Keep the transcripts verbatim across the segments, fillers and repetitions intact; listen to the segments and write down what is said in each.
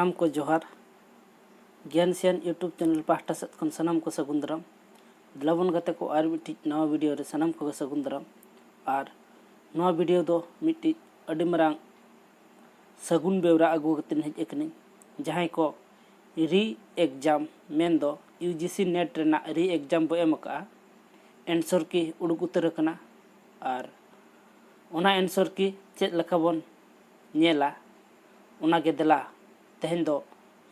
ᱥᱟᱱᱟᱢ ᱠᱚ ᱡᱚᱦᱟᱨ᱾ ᱜᱮᱭᱟᱱ ᱥᱮᱭᱟᱱ YouTube ᱪᱮᱱᱮᱞ ᱯᱟᱦᱴᱟ ᱥᱮᱫ ᱠᱷᱚᱱ ᱥᱟᱱᱟᱢ ᱠᱚ ᱥᱟᱹᱜᱩᱱ ᱫᱟᱨᱟᱢ᱾ ᱫᱮᱞᱟ ᱵᱚᱱ ᱜᱟᱛᱮ ᱠᱚ, ᱟᱨ ᱢᱤᱫᱴᱤᱡ ᱱᱟᱣᱟ ᱵᱷᱤᱰᱤᱭᱳ ᱨᱮ ᱥᱟᱱᱟᱢ ᱠᱚᱜᱮ ᱥᱟᱹᱜᱩᱱ ᱫᱟᱨᱟᱢ᱾ ᱟᱨ ᱱᱚᱣᱟ ᱵᱷᱤᱰᱤᱭᱳ ᱫᱚ ᱢᱤᱫᱴᱤᱡ ᱟᱹᱰᱤ ᱢᱟᱨᱟᱝ ᱥᱟᱹᱜᱩᱱ ᱵᱮᱣᱨᱟ ᱟᱹᱜᱩ ᱠᱟᱛᱮ ᱦᱮᱡ ᱟᱠᱟᱱᱟᱹᱧ᱾ ᱡᱟᱦᱟᱸᱭ ᱠᱚ ᱨᱤ ᱮᱠᱡᱟᱢ, ᱢᱮᱱᱫᱚ ᱤᱭᱩ ᱡᱤ ᱥᱤ ᱱᱮᱴ ᱨᱮᱱᱟᱜ ᱨᱤ ᱮᱠᱡᱟᱢ ᱵᱚ ᱮᱢ ᱟᱠᱟᱫᱼᱟ, ᱮᱱᱥᱚᱨ ᱠᱤ ᱩᱰᱩᱠ ᱩᱛᱟᱹᱨ ᱟᱠᱟᱱᱟ᱾ ᱟᱨ ᱚᱱᱟ ᱮᱱᱥᱚᱨ ᱠᱤ ᱪᱮᱫ ᱞᱮᱠᱟ ᱵᱚᱱ ᱧᱮᱞᱟ, ᱚᱱᱟᱜᱮ ᱫᱮᱞᱟ ᱛᱮᱦᱮᱧ ᱫᱚ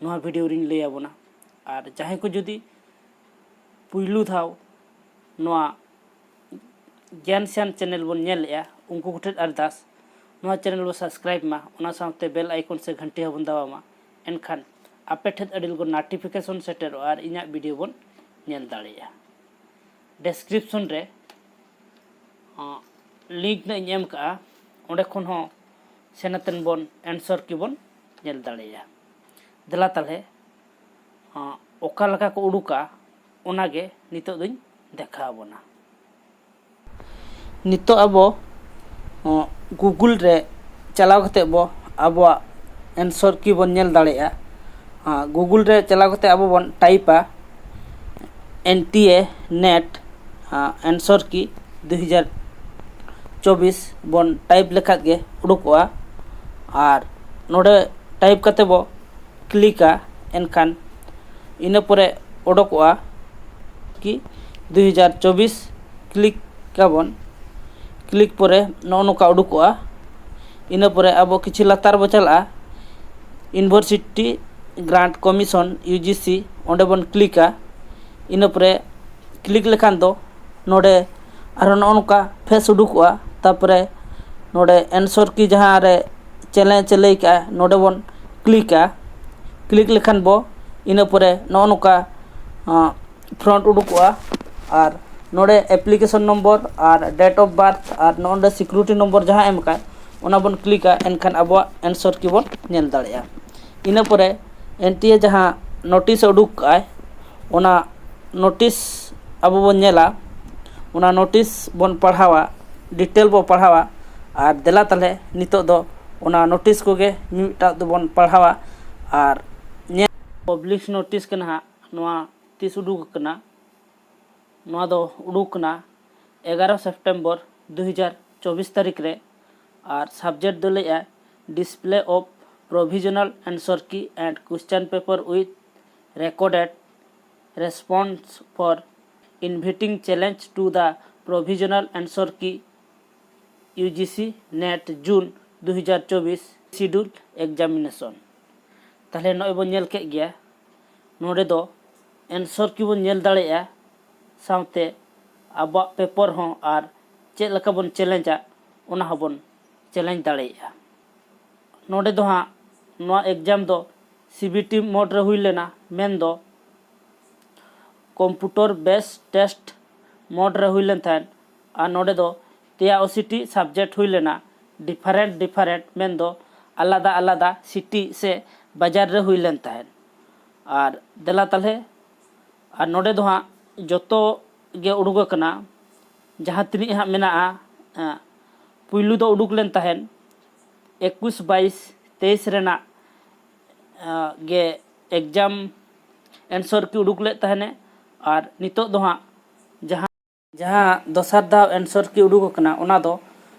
ᱱᱚᱣᱟ ᱵᱷᱤᱰᱤᱭᱳ ᱨᱤᱧ ᱞᱟᱹᱭ ᱟᱵᱚᱱᱟ᱾ ᱟᱨ ᱡᱟᱦᱟᱸᱭ ᱠᱚ ᱡᱩᱫᱤ ᱯᱩᱭᱞᱩ ᱫᱷᱟᱣ ᱱᱚᱣᱟ ᱜᱮᱭᱟᱱ ᱥᱮᱭᱟᱱ ᱪᱮᱱᱮᱞ ᱵᱚᱱ ᱧᱮᱞᱮᱫᱼᱟ, ᱩᱱᱠᱩ ᱠᱚᱴᱷᱮᱱ ᱟᱨᱫᱟᱥ, ᱱᱚᱣᱟ ᱪᱮᱱᱮᱞ ᱵᱚᱱ ᱥᱟᱵᱥᱠᱨᱟᱭᱤᱵᱽ ᱢᱟ, ᱚᱱᱟ ᱥᱟᱶᱛᱮ ᱵᱮᱞ ᱟᱭᱠᱚᱱ ᱥᱮ ᱜᱷᱟᱱᱴᱤ ᱦᱚᱸᱵᱚᱱ ᱫᱟᱵᱟᱣ ᱢᱟ᱾ ᱮᱱᱠᱷᱟᱱ ᱟᱯᱮ ᱴᱷᱮᱱ ᱟᱹᱰᱤ ᱞᱚᱜᱚᱱ ᱱᱳᱴᱤᱯᱷᱤᱠᱮᱥᱚᱱ ᱥᱮᱴᱮᱨᱚᱜᱼᱟ ᱟᱨ ᱤᱧᱟᱹᱜ ᱵᱷᱤᱰᱤᱭᱳ ᱵᱚᱱ ᱧᱮᱞ ᱫᱟᱲᱮᱭᱟᱜᱼᱟ᱾ ᱰᱮᱥᱠᱨᱤᱯᱥᱚᱱ ᱨᱮ ᱞᱤᱝᱠ ᱱᱟᱜ ᱤᱧ ᱮᱢ ᱠᱟᱜᱼᱟ, ᱚᱸᱰᱮ ᱠᱷᱚᱱ ᱦᱚᱸ ᱥᱮᱱ ᱟᱛᱮᱱ ᱵᱚᱱ ᱮᱱᱥᱚᱨ ᱠᱤ ᱵᱚᱱ ᱧᱮᱞ ᱫᱟᱲᱮᱭᱟᱜᱼᱟ᱾ ᱫᱮᱞᱟ ᱛᱟᱦᱞᱮ, ᱚᱠᱟ ᱞᱮᱠᱟ ᱠᱚ ᱩᱰᱩᱠᱟ, ᱚᱱᱟᱜᱮ ᱱᱤᱛᱚᱜ ᱫᱚᱧ ᱫᱮᱠᱷᱟᱣ ᱟᱵᱚᱱᱟ᱾ ᱱᱤᱛᱚᱜ ᱟᱵᱚ ᱜᱩᱜᱩᱞ ᱨᱮ ᱪᱟᱞᱟᱣ ᱠᱟᱛᱮ ᱵᱚ ᱟᱵᱚᱣᱟᱜ ᱮᱱᱥᱚᱨ ᱠᱤ ᱵᱚᱱ ᱧᱮᱞ ᱫᱟᱲᱮᱭᱟᱜᱼᱟ᱾ ᱜᱩᱜᱩᱞ ᱨᱮ ᱪᱟᱞᱟᱣ ᱠᱟᱛᱮ ᱟᱵᱚ ᱵᱚᱱ ᱴᱟᱭᱤᱯᱟ ᱮᱱ ᱴᱤ ᱮ ᱱᱮᱴ ᱮᱱᱥᱚᱨ ᱠᱤ ᱫᱩ ᱦᱟᱡᱟᱨ ᱪᱚᱵᱵᱤᱥ ᱵᱚᱱ ᱴᱟᱭᱤᱯ ᱞᱮᱠᱷᱟᱡ ᱜᱮ ᱩᱰᱩᱠᱚᱜᱼᱟ᱾ ᱟᱨ ᱱᱚᱰᱮ ᱴᱟᱭᱤᱯ ᱠᱟᱛᱮ ᱵᱚ ᱠᱞᱤᱠᱟ, ᱮᱱᱠᱷᱟᱱ ᱤᱱᱟᱹ ᱯᱚᱨᱮ ᱚᱰᱚᱠᱚᱜᱼᱟ ᱠᱤ ᱫᱩ ᱦᱟᱡᱟᱨ ᱪᱚᱵᱵᱤᱥ, ᱠᱞᱤᱠ ᱟᱵᱚᱱ᱾ ᱠᱞᱤᱠ ᱯᱚᱨᱮ ᱱᱚᱜᱼᱚ ᱱᱚᱝᱠᱟ ᱩᱰᱩᱠᱚᱜᱼᱟ᱾ ᱤᱱᱟᱹ ᱯᱚᱨᱮ ᱟᱵᱚ ᱠᱤᱪᱷᱩ ᱞᱟᱛᱟᱨ ᱵᱚ ᱪᱟᱞᱟᱜᱼᱟ, University Grant Commission, U G C, ᱚᱸᱰᱮ ᱵᱚᱱ ᱠᱞᱤᱠᱟ᱾ ᱤᱱᱟᱹ ᱯᱚᱨᱮ ᱠᱞᱤᱠ ᱞᱮᱠᱷᱟᱱ ᱫᱚ ᱱᱚᱰᱮ ᱟᱨᱦᱚᱸ ᱱᱚᱜᱼᱚ ᱱᱚᱝᱠᱟ ᱯᱷᱮᱥ ᱩᱰᱩᱠᱚᱜᱼᱟ᱾ ᱛᱟᱨᱯᱚᱨᱮ ᱱᱚᱰᱮ ᱮᱱᱥᱚᱨ ᱠᱤ ᱡᱟᱦᱟᱸ ᱨᱮ ᱪᱮᱞᱮᱧᱡᱽ ᱮ ᱞᱟᱹᱭ ᱠᱟᱜᱼᱟ, ᱱᱚᱰᱮ ᱵᱚᱱ ᱠᱞᱤᱠᱟ᱾ ᱠᱞᱤᱠ ᱞᱮᱠᱷᱟᱱ ᱵᱚ ᱤᱱᱟᱹ ᱯᱚᱨᱮ ᱱᱚᱜᱼᱚ ᱱᱚᱝᱠᱟ ᱯᱷᱨᱚᱱᱴ ᱩᱰᱩᱠᱚᱜᱼᱟ᱾ ᱟᱨ ᱱᱚᱰᱮ ᱮᱯᱞᱤᱠᱮᱥᱚᱱ ᱱᱚᱢᱵᱚᱨ ᱟᱨ ᱰᱮᱴ ᱚᱯᱷ ᱵᱟᱨᱛᱷ ᱟᱨ ᱱᱚᱰᱮ ᱥᱤᱠᱩᱨᱤᱴᱤ ᱱᱚᱢᱵᱚᱨ ᱡᱟᱦᱟᱸ ᱮᱢ ᱠᱟᱜᱼᱟᱭ, ᱚᱱᱟ ᱵᱚᱱ ᱠᱞᱤᱠᱟ, ᱮᱱᱠᱷᱟᱱ ᱟᱵᱚᱣᱟᱜ ᱮᱱᱥᱚᱨ ᱠᱤ ᱵᱚᱱ ᱧᱮᱞ ᱫᱟᱲᱮᱭᱟᱜᱼᱟ᱾ ᱤᱱᱟᱹ ᱯᱚᱨᱮ ᱮᱱ ᱴᱤ ᱮ ᱡᱟᱦᱟᱸ ᱱᱳᱴᱤᱥ ᱮ ᱩᱰᱩᱠ ᱠᱟᱜᱼᱟᱭ, ᱚᱱᱟ ᱱᱳᱴᱤᱥ ᱟᱵᱚ ᱵᱚᱱ ᱧᱮᱞᱟ, ᱚᱱᱟ ᱱᱳᱴᱤᱥ ᱵᱚᱱ ᱯᱟᱲᱦᱟᱣᱟ, ᱰᱤᱴᱮᱞ ᱵᱚ ᱯᱟᱲᱦᱟᱣᱟ᱾ ᱟᱨ ᱫᱮᱞᱟ ᱛᱟᱦᱞᱮ ᱱᱤᱛᱚᱜ ᱫᱚ ᱚᱱᱟ ᱱᱳᱴᱤᱥ ᱠᱚᱜᱮ ᱢᱤᱢᱤᱫᱴᱟᱜ ᱫᱚᱵᱚᱱ ᱯᱟᱲᱦᱟᱣᱟ᱾ ᱟᱨ ᱧᱮᱞ ᱯᱟᱵᱽᱞᱤᱠ ᱱᱳᱴᱤᱥ ᱠᱟᱱᱟ ᱦᱟᱸᱜ, ᱱᱚᱣᱟ ᱛᱤᱥ ᱩᱰᱩᱠ ᱟᱠᱟᱱᱟ? ᱱᱚᱣᱟ ᱫᱚ ᱩᱰᱩᱠ ᱠᱟᱱᱟ ᱮᱜᱟᱨᱚ ᱥᱮᱯᱴᱮᱢᱵᱚᱨ ᱫᱩ ᱦᱟᱡᱟᱨ ᱪᱚᱵᱵᱤᱥ ᱛᱟᱹᱨᱤᱠᱷ ᱨᱮ᱾ ᱟᱨ ᱥᱟᱵᱡᱮᱠᱴ ᱫᱚ ᱞᱟᱹᱭᱮᱜᱼᱟ, display of provisional answer key and question paper with recorded response for inviting challenge to the provisional answer key, U G C NET June ᱫᱩ ᱦᱟᱡᱟᱨ ᱪᱚᱵᱵᱤᱥ schedule examination᱾ ᱛᱟᱦᱞᱮ ᱱᱚᱜᱼᱚᱭ ᱵᱚᱱ ᱧᱮᱞ ᱠᱮᱫ ᱜᱮᱭᱟ, ᱱᱚᱰᱮ ᱫᱚ answer key ᱵᱚᱱ ᱧᱮᱞ ᱫᱟᱲᱮᱭᱟᱜᱼᱟ, ᱥᱟᱶᱛᱮ ᱟᱵᱚᱣᱟᱜ ᱯᱮᱯᱟᱨ ᱦᱚᱸ ᱟᱨ ᱪᱮᱫ ᱞᱮᱠᱟ ᱵᱚᱱ ᱪᱮᱞᱮᱧᱡᱟ, ᱚᱱᱟ ᱦᱚᱸᱵᱚᱱ ᱪᱮᱞᱮᱧᱡᱽ ᱫᱟᱲᱮᱭᱟᱜᱼᱟ᱾ ᱱᱚᱰᱮ ᱫᱚ ᱦᱟᱸᱜ ᱱᱚᱣᱟ ᱮᱠᱡᱟᱢ ᱫᱚ ᱥᱤ ᱵᱤ ᱴᱤ ᱢᱳᱰ ᱨᱮ ᱦᱩᱭ ᱞᱮᱱᱟ, ᱢᱮᱱᱫᱚ ᱠᱚᱢᱯᱤᱭᱩᱴᱟᱨ ᱵᱮᱥᱰ ᱴᱮᱥᱴ ᱢᱳᱰ ᱨᱮ ᱦᱩᱭ ᱞᱮᱱ ᱛᱟᱦᱮᱸᱫ᱾ ᱟᱨ ᱱᱚᱰᱮ ᱫᱚ ᱛᱮᱭᱟᱭᱥᱤ ᱴᱤ ᱥᱟᱵᱡᱮᱠᱴ ᱦᱩᱭ ᱞᱮᱱᱟ, ᱰᱤᱯᱷᱟᱨᱮᱱᱴ ᱰᱤᱯᱷᱟᱨᱮᱱᱴ, ᱢᱮᱱᱫᱚ ᱟᱞᱟᱫᱟ ᱟᱞᱟᱫᱟ ᱥᱤᱴᱤ ᱥᱮ ᱵᱟᱡᱟᱨ ᱨᱮ ᱦᱩᱭ ᱞᱮᱱ ᱛᱟᱦᱮᱸᱫ᱾ ᱟᱨ ᱫᱮᱞᱟ ᱛᱟᱦᱞᱮ, ᱟᱨ ᱱᱚᱰᱮ ᱫᱚ ᱦᱟᱸᱜ ᱡᱚᱛᱚ ᱜᱮ ᱩᱰᱩᱠ ᱟᱠᱟᱱᱟ, ᱡᱟᱦᱟᱸ ᱛᱤᱱᱟᱹᱜ ᱦᱟᱸᱜ ᱢᱮᱱᱟᱜᱼᱟ, ᱮᱸ, ᱯᱩᱭᱞᱩ ᱫᱚ ᱩᱰᱩᱠ ᱞᱮᱱ ᱛᱟᱦᱮᱸᱫ ᱮᱠᱩᱥ ᱵᱟᱭᱤᱥ ᱛᱮᱭᱤᱥ ᱨᱮᱱᱟᱜ, ᱮᱸ, ᱜᱮ ᱮᱠᱡᱟᱢ answer key ᱩᱰᱩᱠ ᱞᱮᱫ ᱛᱟᱦᱮᱱᱮ᱾ ᱟᱨ ᱱᱤᱛᱚᱜ ᱫᱚ ᱦᱟᱸᱜ ᱡᱟᱦᱟᱸ, ᱡᱟᱦᱟᱸ ᱫᱚᱥᱟᱨ ᱫᱷᱟᱣ answer key ᱩᱰᱩᱠ ᱟᱠᱟᱱᱟ, ᱚᱱᱟ ᱫᱚ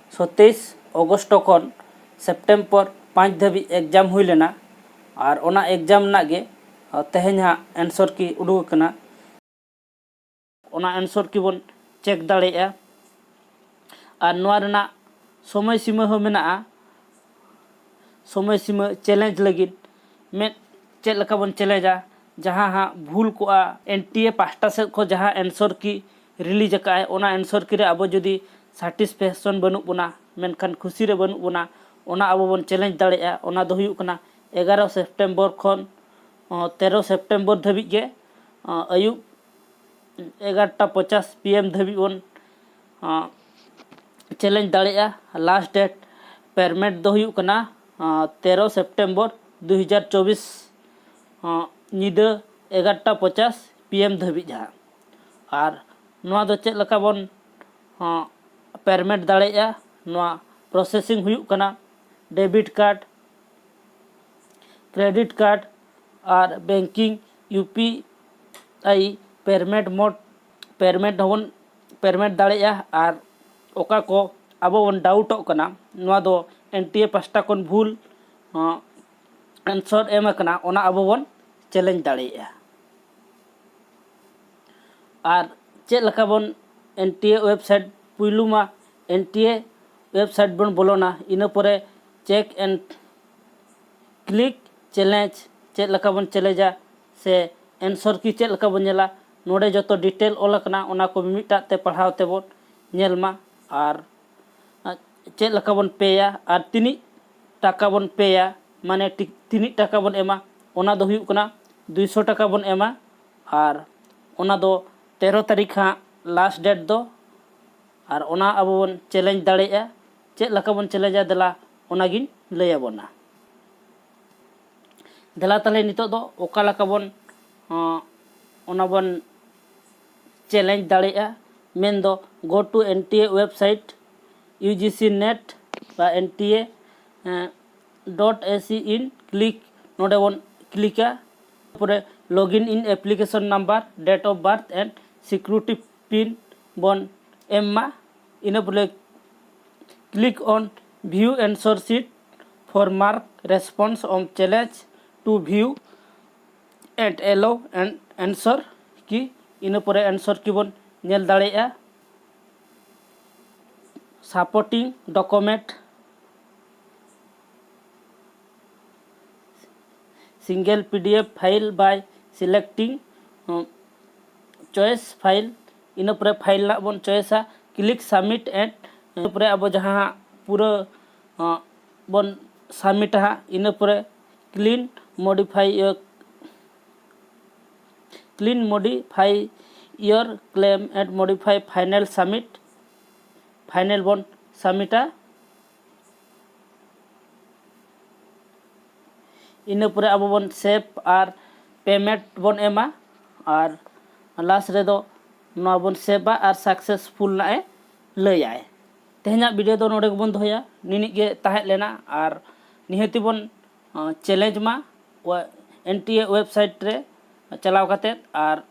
ᱥᱟᱛᱟᱥ ᱚᱜᱚᱥᱴ ᱠᱷᱚᱱ ᱥᱮᱯᱴᱮᱢᱵᱚᱨ ᱯᱟᱸᱪ ᱫᱷᱟᱹᱵᱤᱡ ᱮᱠᱡᱟᱢ ᱦᱩᱭ ᱞᱮᱱᱟ᱾ ᱟᱨ ᱚᱱᱟ ᱮᱠᱡᱟᱢ ᱨᱮᱱᱟᱜ ᱜᱮ, ᱟᱸ, ᱛᱮᱦᱮᱧ ᱦᱟᱸᱜ answer key ᱩᱰᱩᱠ ᱟᱠᱟᱱᱟ᱾ ᱚᱱᱟ answer key ᱵᱚᱱ ᱪᱮᱠ ᱫᱟᱲᱮᱭᱟᱜᱼᱟ᱾ ᱟᱨ ᱱᱚᱣᱟ ᱨᱮᱱᱟᱜ ᱥᱚᱢᱚᱭ ᱥᱤᱢᱟᱹ ᱦᱚᱸ ᱢᱮᱱᱟᱜᱼᱟ᱾ ᱥᱚᱢᱚᱭ ᱥᱤᱢᱟᱹ ᱪᱮᱞᱮᱧᱡᱽ ᱞᱟᱹᱜᱤᱫ ᱢᱤᱫ ᱪᱮᱫ ᱞᱮᱠᱟ ᱵᱚᱱ ᱪᱮᱞᱮᱧᱡᱟ, ᱡᱟᱦᱟᱸ ᱦᱟᱸᱜ ᱵᱷᱩᱞ ᱠᱚᱜᱼᱟ, ᱮᱱ ᱴᱤ ᱮ ᱯᱟᱦᱴᱟ ᱥᱮᱫ ᱠᱷᱚᱱ ᱡᱟᱦᱟᱸ answer key release ᱟᱠᱟᱫᱼᱟᱭ, ᱚᱱᱟ answer key ᱨᱮ ᱟᱵᱚ ᱡᱩᱫᱤ satisfaction ᱵᱟᱹᱱᱩᱜ ᱵᱚᱱᱟ, ᱢᱮᱱᱠᱷᱟᱱ ᱠᱷᱩᱥᱤ ᱨᱮ ᱵᱟᱹᱱᱩᱜ ᱵᱚᱱᱟ, ᱚᱱᱟ ᱟᱵᱚ ᱵᱚᱱ ᱪᱮᱞᱮᱧᱡᱽ ᱫᱟᱲᱮᱭᱟᱜᱼᱟ᱾ ᱚᱱᱟ ᱫᱚ ᱦᱩᱭᱩᱜ ᱠᱟᱱᱟ ᱮᱜᱟᱨᱚ ᱥᱮᱯᱴᱮᱢᱵᱚᱨ ᱠᱷᱚᱱ, ᱚ, ᱛᱮᱨᱚ ᱥᱮᱯᱴᱮᱢᱵᱚᱨ ᱫᱷᱟᱹᱵᱤᱡ ᱜᱮ, ᱚ, ᱟᱹᱭᱩᱵ ᱮᱜᱟᱨᱚᱴᱟ ᱯᱚᱪᱟᱥ ᱯᱤ ᱮᱢ ᱫᱷᱟᱹᱵᱤᱡ ᱵᱚᱱ, ᱚ, ᱪᱮᱞᱮᱧᱡᱽ ᱫᱟᱲᱮᱭᱟᱜᱼᱟ᱾ ᱞᱟᱥᱴ ᱰᱮᱴ ᱯᱮᱢᱮᱱᱴ ᱫᱚ ᱦᱩᱭᱩᱜ ᱠᱟᱱᱟ, ᱚ, ᱛᱮᱨᱚ ᱥᱮᱯᱴᱮᱢᱵᱚᱨ ᱫᱩ ᱦᱟᱡᱟᱨ ᱪᱚᱵᱵᱤᱥ, ᱚ, ᱧᱤᱫᱟᱹ ᱮᱜᱟᱨᱚᱴᱟ ᱯᱚᱪᱟᱥ ᱯᱤ ᱮᱢ ᱫᱷᱟᱹᱵᱤᱡ ᱡᱟᱦᱟᱸ᱾ ᱟᱨ ᱱᱚᱣᱟ ᱫᱚ ᱪᱮᱫ ᱞᱮᱠᱟ ᱵᱚᱱ, ᱚ, ᱯᱮᱢᱮᱱᱴ ᱫᱟᱲᱮᱭᱟᱜᱼᱟ? ᱱᱚᱣᱟ ᱯᱨᱚᱥᱮᱥᱤᱝ ᱦᱩᱭᱩᱜ ᱠᱟᱱᱟ debit card, credit card R banking U P I payment mode payment ᱦᱚᱸᱵᱚᱱ payment ᱫᱟᱲᱮᱭᱟᱜᱼᱟ᱾ ᱟᱨ ᱚᱠᱟ ᱠᱚ ᱟᱵᱚ ᱵᱚᱱ ᱰᱟᱣᱩᱴᱚᱜ ᱠᱟᱱᱟ, ᱱᱚᱣᱟ ᱫᱚ N T A ᱯᱟᱦᱴᱟ ᱠᱷᱚᱱ ᱵᱷᱩᱞ answer ᱮᱢ ᱟᱠᱟᱱᱟ, ᱚᱱᱟ ᱟᱵᱚ ᱵᱚᱱ challenge ᱫᱟᱲᱮᱭᱟᱜᱼᱟ᱾ ᱟᱨ ᱪᱮᱫ ᱞᱮᱠᱟ ᱵᱚᱱ N T A website, ᱯᱩᱭᱞᱩ ᱢᱟ N T A website ᱵᱚᱱ ᱵᱚᱞᱚᱱᱟ, ᱤᱱᱟᱹ ᱯᱚᱨᱮ check and click challenge, ᱪᱮᱫ ᱞᱮᱠᱟ ᱵᱚᱱ challengeᱟ ᱥᱮ answer key ᱪᱮᱫ ᱞᱮᱠᱟ ᱵᱚᱱ ᱧᱮᱞᱟ, ᱱᱚᱰᱮ ᱡᱚᱛᱚ detail ᱚᱞ ᱟᱠᱟᱱᱟ, ᱚᱱᱟ ᱠᱚ ᱢᱤᱢᱤᱫᱴᱟᱜ ᱛᱮ ᱯᱟᱲᱦᱟᱣ ᱛᱮᱵᱚᱱ ᱧᱮᱞ ᱢᱟ᱾ ᱟᱨ ᱪᱮᱫ ᱞᱮᱠᱟ ᱵᱚᱱ payᱟ ᱟᱨ ᱛᱤᱱᱤᱜ ᱴᱟᱠᱟ ᱵᱚᱱ payᱟ, ᱢᱟᱱᱮ ᱴᱤ- ᱛᱤᱱᱤᱜ ᱴᱟᱠᱟ ᱵᱚᱱ ᱮᱢᱟ, ᱚᱱᱟ ᱫᱚ ᱦᱩᱭᱩᱜ ᱠᱟᱱᱟ ᱫᱩᱭᱥᱚ ᱴᱟᱠᱟ ᱵᱚᱱ ᱮᱢᱟ᱾ ᱟᱨ ᱚᱱᱟ ᱫᱚ ᱛᱮᱨᱚ ᱛᱟᱹᱨᱤᱠᱷ ᱦᱟᱸᱜ last date ᱫᱚ᱾ ᱟᱨ ᱚᱱᱟ ᱟᱵᱚ ᱵᱚᱱ challenge ᱫᱟᱲᱮᱭᱟᱜᱼᱟ᱾ ᱪᱮᱫ ᱞᱮᱠᱟ ᱵᱚᱱ challengeᱟ, ᱫᱮᱞᱟ ᱚᱱᱟᱜᱤᱧ ᱞᱟᱹᱭ ᱟᱵᱚᱱᱟ᱾ ᱫᱮᱞᱟ ᱛᱟᱦᱞᱮ ᱱᱤᱛᱚᱜ ᱫᱚ ᱚᱠᱟ ᱞᱮᱠᱟ ᱵᱚᱱ ᱚᱸ, ᱚᱱᱟ ᱵᱚᱱ challenge ᱫᱟᱲᱮᱭᱟᱜᱼᱟ, ᱢᱮᱱᱫᱚ go to N T A website U G C net ᱵᱟ N T A dot A C in click, ᱱᱚᱰᱮ ᱵᱚᱱ clickᱟ᱾ ᱛᱟᱨᱯᱚᱨᱮ login in application number, date of birth and security pin ᱵᱚᱱ ᱮᱢ ᱢᱟ᱾ ᱤᱱᱟᱹ ᱯᱚᱨᱮ click on view answer sheet for mark response on challenge to view and allow and answer key᱾ ᱤᱱᱟᱹ ᱯᱚᱨᱮ answer key ᱵᱚᱱ ᱧᱮᱞ ᱫᱟᱲᱮᱭᱟᱜᱼᱟ᱾ Supporting document, single P D F file by selecting choice file, ᱤᱱᱟᱹ ᱯᱚᱨᱮ file ᱨᱮᱱᱟᱜ ᱵᱚᱱ choiceᱟ, click submit and ᱤᱱᱟᱹ ᱯᱚᱨᱮ ᱟᱵᱚ ᱡᱟᱦᱟᱸ ᱦᱟᱸᱜ ᱯᱩᱨᱟᱹ ᱵᱚᱱ submitᱟ ᱦᱟᱸᱜ, ᱤᱱᱟᱹ ᱯᱚᱨᱮ clean modify your clean modify your claim and modify final submit, final ᱵᱚᱱ submitᱟ᱾ ᱤᱱᱟᱹ ᱯᱚᱨᱮ ᱟᱵᱚ ᱵᱚᱱ save ᱟᱨ payment ᱵᱚᱱ ᱮᱢᱟ᱾ ᱟᱨ last ᱨᱮᱫᱚ ᱱᱚᱣᱟ ᱵᱚᱱ saveᱟ ᱟᱨ successful ᱱᱟᱜ ᱮ ᱞᱟᱹᱭᱟᱭ᱾ ᱛᱮᱦᱮᱧᱟᱜ video ᱫᱚ ᱱᱚᱰᱮ ᱜᱮᱵᱚᱱ ᱫᱚᱦᱚᱭᱟ᱾ ᱱᱤᱱᱤᱡ ᱜᱮ ᱛᱟᱦᱮᱸ ᱞᱮᱱᱟ ᱟᱨ ᱱᱤᱦᱟᱹᱛᱤ ᱵᱚᱱ ᱪᱮᱞᱮᱧᱡᱽ ᱢᱟ ᱮᱱ ᱴᱤ ᱮ ᱣᱮᱵᱽᱥᱟᱭᱤᱴ ᱨᱮ ᱪᱟᱞᱟᱣ ᱠᱟᱛᱮᱫ, ᱟᱨ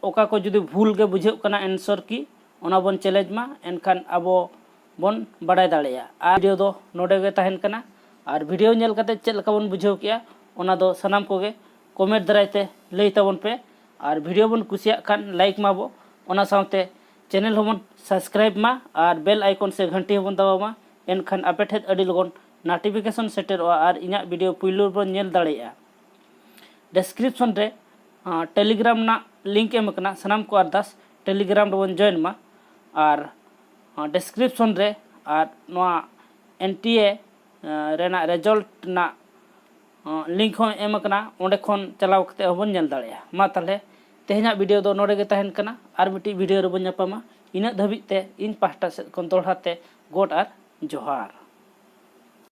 ᱚᱠᱟ ᱠᱚ ᱡᱩᱫᱤ ᱵᱷᱩᱞ ᱜᱮ ᱵᱩᱡᱷᱟᱹᱜ ᱠᱟᱱᱟ ᱮᱱᱥᱚᱨ ᱠᱤ, ᱚᱱᱟ ᱵᱚᱱ ᱪᱮᱞᱮᱧᱡᱽ ᱢᱟ, ᱮᱱᱠᱷᱟᱱ ᱟᱵᱚ ᱵᱚᱱ ᱵᱟᱰᱟᱭ ᱫᱟᱲᱮᱭᱟᱜᱼᱟ᱾ ᱟᱨ ᱵᱷᱤᱰᱤᱭᱳ ᱫᱚ ᱱᱚᱰᱮ ᱜᱮ ᱛᱟᱦᱮᱱ ᱠᱟᱱᱟ᱾ ᱟᱨ ᱵᱷᱤᱰᱤᱭᱳ ᱧᱮᱞ ᱠᱟᱛᱮᱫ ᱪᱮᱫ ᱞᱮᱠᱟ ᱵᱚᱱ ᱵᱩᱡᱷᱟᱹᱣ ᱠᱮᱜᱼᱟ, ᱚᱱᱟ ᱫᱚ ᱥᱟᱱᱟᱢ ᱠᱚᱜᱮ ᱠᱚᱢᱮᱱᱴ ᱫᱟᱨᱟᱭ ᱛᱮ ᱞᱟᱹᱭ ᱛᱟᱵᱚᱱ ᱯᱮ᱾ ᱟᱨ ᱵᱷᱤᱰᱤᱭᱳ ᱵᱚᱱ ᱠᱩᱥᱤᱭᱟᱜ ᱠᱷᱟᱱ ᱞᱟᱭᱤᱠ ᱢᱟᱵᱚ, ᱚᱱᱟ ᱥᱟᱶᱛᱮ ᱪᱮᱱᱮᱞ ᱦᱚᱸᱵᱚᱱ ᱥᱟᱵᱥᱠᱨᱟᱭᱤᱵᱽ ᱢᱟ ᱟᱨ ᱵᱮᱞ ᱟᱭᱠᱚᱱ ᱥᱮ ᱜᱷᱟᱱᱴᱤ ᱦᱚᱸᱵᱚᱱ ᱫᱟᱵᱟᱣ ᱢᱟ, ᱮᱱᱠᱷᱟᱱ ᱟᱯᱮ ᱴᱷᱮᱱ ᱟᱹᱰᱤ ᱞᱚᱜᱚᱱ ᱱᱳᱴᱤᱯᱷᱤᱠᱮᱥᱚᱱ ᱥᱮᱴᱮᱨᱚᱜᱼᱟ ᱟᱨ ᱤᱧᱟᱹᱜ ᱵᱷᱤᱰᱤᱭᱳ ᱯᱩᱭᱞᱩ ᱨᱮᱵᱚᱱ ᱧᱮᱞ ᱫᱟᱲᱮᱭᱟᱜᱼᱟ᱾ ᱰᱮᱥᱠᱨᱤᱯᱥᱚᱱ ᱨᱮ ᱴᱮᱞᱤᱜᱨᱟᱢ ᱨᱮᱱᱟᱜ ᱞᱤᱝᱠ ᱮᱢ ᱟᱠᱟᱱᱟ, ᱥᱟᱱᱟᱢ ᱠᱚ ᱟᱨᱫᱟᱥ ᱴᱮᱞᱤᱜᱨᱟᱢ ᱨᱮᱵᱚᱱ ᱡᱚᱭᱮᱱ ᱢᱟ᱾ ᱟᱨ ᱰᱮᱥᱠᱨᱤᱯᱥᱚᱱ ᱨᱮ ᱟᱨ ᱱᱚᱣᱟ ᱮᱱ ᱴᱤ ᱮ ᱨᱮᱱᱟᱜ ᱨᱮᱡᱟᱞᱴ ᱨᱮᱱᱟᱜ ᱞᱤᱝᱠ ᱦᱚᱸ ᱮᱢ ᱟᱠᱟᱱᱟ, ᱚᱸᱰᱮ ᱠᱷᱚᱱ ᱪᱟᱞᱟᱣ ᱠᱟᱛᱮ ᱦᱚᱸᱵᱚᱱ ᱧᱮᱞ ᱫᱟᱲᱮᱭᱟᱜᱼᱟ᱾ ᱢᱟ ᱛᱟᱦᱚᱞᱮ ᱛᱮᱦᱮᱧᱟᱜ ᱵᱷᱤᱰᱤᱭᱳ ᱫᱚ ᱱᱚᱰᱮ ᱜᱮ ᱛᱟᱦᱮᱱ ᱠᱟᱱᱟ, ᱟᱨ ᱢᱤᱫᱴᱤᱡ ᱵᱷᱤᱰᱤᱭᱳ ᱨᱮᱵᱚᱱ ᱧᱟᱯᱟᱢᱟ᱾ ᱤᱱᱟᱹᱜ ᱫᱷᱟᱹᱵᱤᱡ ᱛᱮ ᱤᱧ ᱯᱟᱦᱴᱟ ᱥᱮᱫ ᱠᱷᱚᱱ ᱫᱚᱦᱲᱟ ᱛᱮ ᱜᱚᱰ ᱟᱨ ᱡᱚᱦᱟᱨ᱾